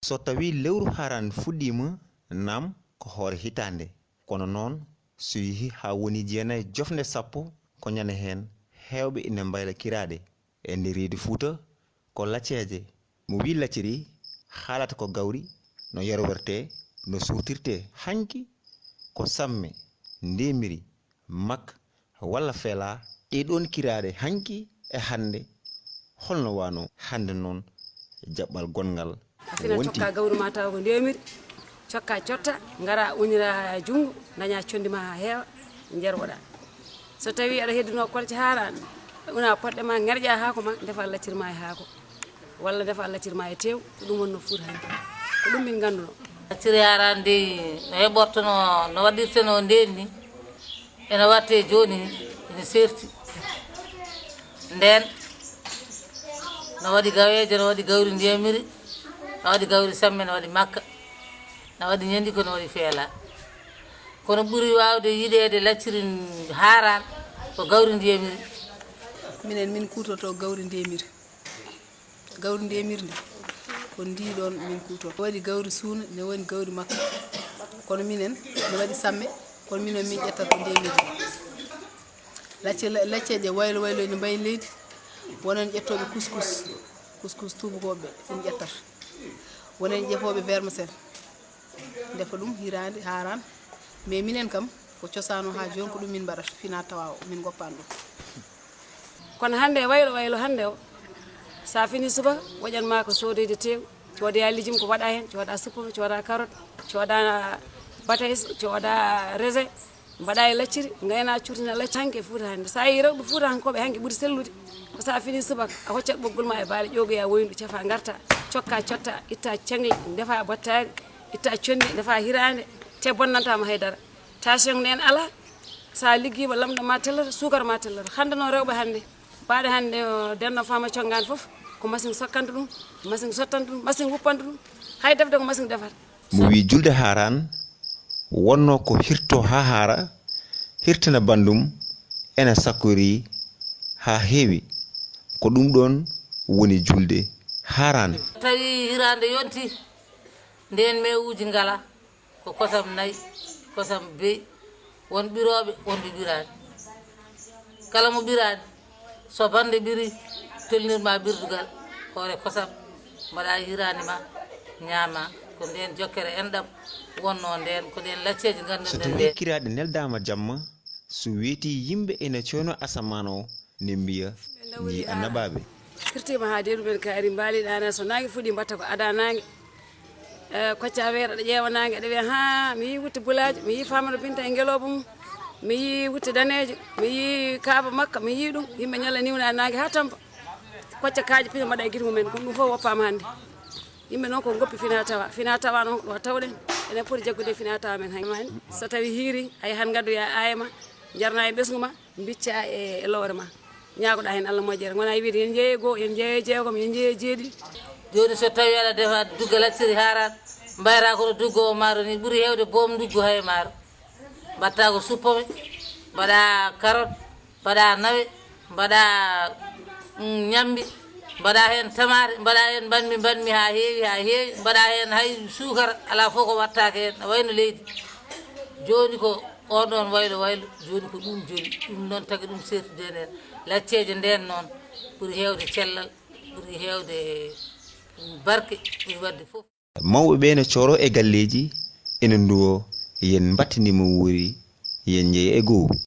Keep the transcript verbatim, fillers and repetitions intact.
So tawii lewru haaraan fuɗɗiima, naam, ko hoore hitaande. Kono noon, so yehii haa woni jeenayi jofnde sappo, ko ñande heen heewɓe ina mbayla kiraaɗe. E nder reedu Fuuta, ko lacceeje. Mo wii lacciri, haalata ko gawri, no yarortee, no suurtirtee. Hanki ko samme, ndeemiri, makka, walla feelaa. Ɗee ɗoon kiraaɗe hanki e hannde, hol no waanoo? Hannde noon, jaɓɓal gonngal a fina wonti. Cokka gawri ma taw ko ndeemiri, cokka cotta, ngara unira junngo, daña conndi ma haa heewa, njarwoɗa. So tawii aɗa heddunoo kolce haaraan, una poɗɗe ma, ŋerƴa haako ma, ndefa lacciri ma e haako, walla ndefa lacciri ma e teew, ko ɗum wonno Fuuta hanki. Ko ɗum min ngannduno. Lacciri haaraan dey, no heɓortono, no waɗirteno ndeen ni, ene watte jooni, ene seerti. Ndeen, no waɗi gaweeje, no waɗi gawri ndiyamiri, no waɗi gawri samme, no waɗi makka, no waɗi ñandi ko, no waɗi feela. Kono ɓuri waawde yiɗeede lacciri haaraan ko gawri ndiyamiri. Minen, min kuutoto gawri ndiyamiri. Gawri ndemirdi ko ndi ɗoon min kuutorto. Ne waɗi gawri suuna, ne woni gawri makka. Kono minen, ne waɗi samme, kono minen min ƴettata ko ndemirdi. Lacce, lacceeje waylo waylo ene mbayi leydi, wonen ƴettooɓe couscous, couscous tuubakooɓe ɓe, ɗum ƴettata. Wonen ƴefooɓe vermicelle, ndefa ɗum hiraande, haaraan. Mais minen kam, ko cosaan o haa jooni, ko ɗum min mbaɗata, fina tawa o, min ngoppaan ɗum. Kono hannde e waylo waylo hannde o, so a fini subaka, woƴan ma ko soodoyde teew, coodoya lijum ko waɗa heen, cooda suppome, cooda carotte, cooda batayse, cooda raisin, mbaɗa e lacciri, ngayna curtina lacci. Hanki e Fuuta hannde, so a yii rewɓe Fuuta hankooɓe hanki ɓuri sellude, ko so a fini subaka, a hoccat ɓoggol ma e baali, ƴoogoya woyndu, cefa, ngarta, cokka, cotta, itta ceŋle, ndefa battaari, itta conndi, ndefa hiraande, te bonnanta ma haydara. Tension nen alaa, so a liggiima, lamɗo ma tellata, suukar ma tellata. Hannde noon rewɓe hannde, mbaaɗe hannde, o, denno fama conngaani fof, ko machine sokkanta ɗum, machine sottanta ɗum, machine wuppanta ɗum, hay defde ko machine defata. Mo wii julde haaraan, wonnoo ko hirto haa haara, hirtina banndum, ena sakkorii haa heewi. Ko ɗum ɗoon woni julde haaraan. Tawi hiraande yonti, ndeen mewuuji ngalaa, ko kosam nayi, kosam beyi, won ɓirooɓe, won ɓe ɓiraani. Kala mo ɓiraani, so bannde ɓirii, tolnir ma ɓirdugal, hoore kosam, mbaɗa hiraande ma, ñaama. Ko ndeen jokkere enɗam wonnoo ndeen, ko ɗeen lacceeje. So ngannduɗen tawii ndeen kiraaɗe neldaama jamma, so weetii, yimɓe ene cooyno asamaan o, ne mbiya, njii annabaaɓe. Firtiima haa dee ɗumen kaari mbaaliɗaana, so naange fuɗii mbatta ko ada naange. Eh, kocca weeɗa, aɗa ƴeewa naange, aɗa wiya, "Haa, mi yii wutte bulaajo, mi yii Faamata Binta e ngelooba mum, mi yii wutte daneejo, mi yii kaaba makka, mi yii ɗum." Yimɓe ñalla niwna naange haa tampa. Kocca kaaƴe pina mbaɗa e gite mumen, ɗum, ɗum fof woppaama hannde. Yimɓe noon ko ngoppi fina tawa. Fina tawa noon ko ɗo tawɗen. Enen poti jaggude fina tawa men hay. So tawi hiiri, hay han ngaddoya aaya ma, jarna e ɓesngu ma, mbicca e, e lowre ma. Ñaagoɗa heen Allah moƴƴere. Wona e wiide yen njeeye goo, yen njeeye jeegom, yen njeeye jeeɗiɗi. Jooni so tawi aɗa defa dugga lacciri haaraan, mbayra kono duggo o maaro ni ɓuri heewde boom nduggu hay maaro. Mbatta ko suppome, mbaɗa carotte, mbaɗa nawe, mbaɗa, mm, ñambi, mbaɗa heen tamaate, mbaɗa heen mbanmi, mbanmi haa heewi, haa heewi, mbaɗa heen hay suukara, alaa fof ko wattaaka heen, no wayno leydi. Jooni ko on ɗoon waylo waylo, jooni ko ɗum joli, ɗum noon tagi ɗum seertude heen. Lacceeje ndeen noon ɓuri heewde cellal, ɓuri heewde barke, ɓuri waɗde fof. Mawɓe ɓe ne cooroo e galleeji, ene nduwoo, yen mbattini mo wuuri, yen njeey e goo.